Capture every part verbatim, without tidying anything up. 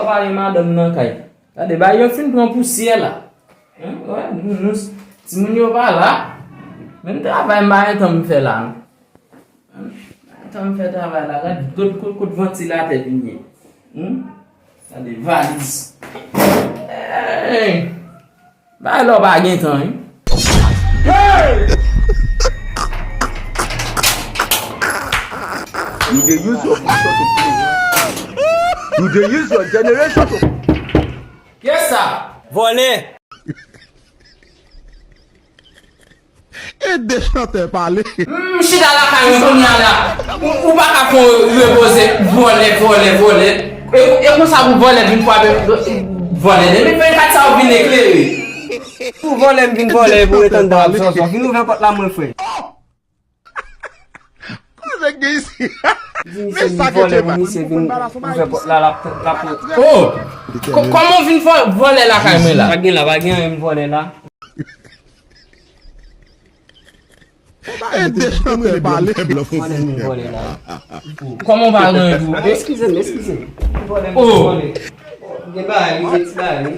Pale madanm nan kay. Gade, bay yo fin pran pousyè la. Hein? Wè, nou, nou, timoun yo pa la. Menm travay m pa gen tan m fè la, non. Hein? Pa gen tan m fè travay la. Gade, kot, kot, kot vantilatè vin ye. Hmm? Gade, valiz. Hey! Bay lè w pa gen tan, wi. You dey use your future to play. You dey use your generation to. Kiyès sa? Vòlè. E de chantè pale. M chita lakay mwen kounye a la. Ou, ou pa ka fè yon repoze. Vòlè, vòlè, vòlè. E, e konsa pou vòlè vin frape vòlè. Depi vennkat sa ou vin eklere. Pou vòlè m vin vòlè pou ret anndan ap zòzò. Vin ouvè pòt la mwen frè. Koze gen isi. Di misye vin vòlè pou misye vin ouvè pòt la l ap, l ap. Oh! Kò-, kòman w vin vò-, vòlè lakay mwen la? Pa gen la, pa gen anyen m vòlè la. E de chantè pale. Mwen menm vòlè la. Kòman w pa gen pou. Eskize m, eskize m. Vòlè m vòlè. Gen bagay, li gen ti bagay, wi.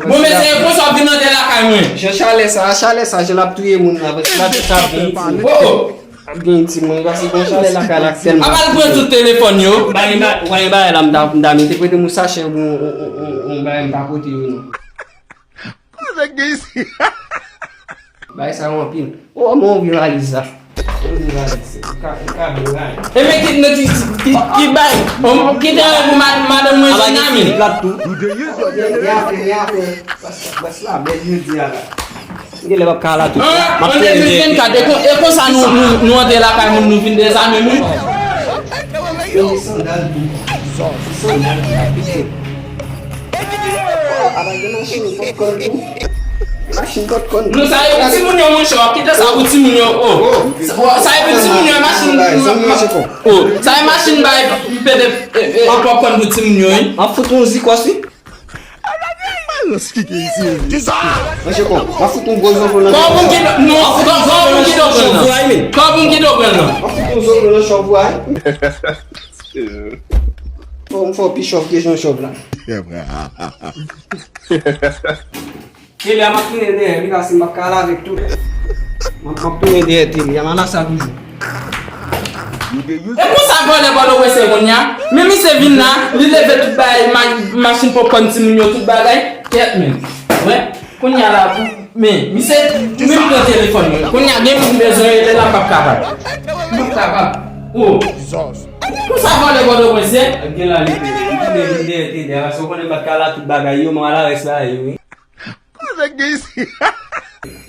Bon, mesye, e konsa w vin anndan lakay mwen. Jan chalè sa, chalè sa, jan l ap touye moun la, paske l ap sa vin. Oh, oh. Ap gen timoun, paske bon chalè lakay la tèlman. Ap al pran tout telefòn yo. Bay, bay, bay la, m ta, m ta mete prete m yon sachè oubyen yon, yon, yon, yon bagay m pa pote yo, non. Koze gen isi. Bay sa yo anpil. Oh, mwen ouvri valiz la. Mwen ouvri valiz. Ou ka, ou ka ouvri valiz. E men ki, men ki, ki, ki, ki bay? Bon, ki te pou mad-, madanm mwen Jenami? Gen afè, gen afè. Bas, bas la, bèl jodi a la. Gen lè m ap ka la tou. M ap tounen dèyè. An de mil vennkat, e kon, e konsa nou, nou, nou antre lakay moun, nou vin dezame moun. Yo, sandal tou. Sandal tou, ap pete. Aba gen machin, pòpkòn tou. Machin pòpkòn. Nou sa yo pou timoun yo, monchè, w ap kite sa pou timoun yo, oh. Sa, sa yo pou timoun yo, machin. Oh, sa yo machin bay, pete, e, e, pòpkòn pou timoun yo, wi. An fout yon zikòs, wi. Monchè, kon, m ap fout yon gwo zòvò nan. Kòb moun ki do-, non, kòb, kòb moun ki do pran nan. Kòb moun ki do pran nan. M ap fout yon zòvò nan chòv ou a. Fò m fè w pi chòv ke jan chòv la. Tele a m ap tounen dèyè li, paske m p ap ka al avèk tou. M ap, m ap tounen dèyè tele a, m al la sa toujou. E konsa vòlè Pòtoprens ye kounye a. Men misye vin la, li leve tout bagay, ma-, machin pòpkòn timoun yo, tout bagay. Kèt men. Wè, kounye a la, men, misye, men pran telefòn mwen. Kounye a, gen moun bezwen rele la, m p ap kapab. M p ap kapab. Oh. Konsa vòlè Pòtoprens ye. Gen la, li vin dèyè, vin dèyè tele a, paske w konnen m p ap ka al la tout bagay yo, m al avèk sa yo, wi. Koze gen isi.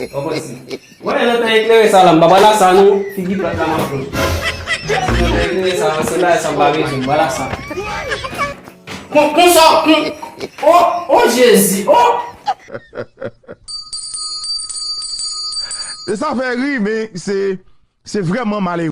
Ou konprann si. Wè, nan tan eklere sa la, m pa pral la sa non, figi plat la m ap pran. Nan tan eklere sa la, se bagay sa m pa bezwen, m pral la sa. Kon, konsa, kon, oh, oh, Jezi, oh. E sa fè ri, men se, se vrèman malere.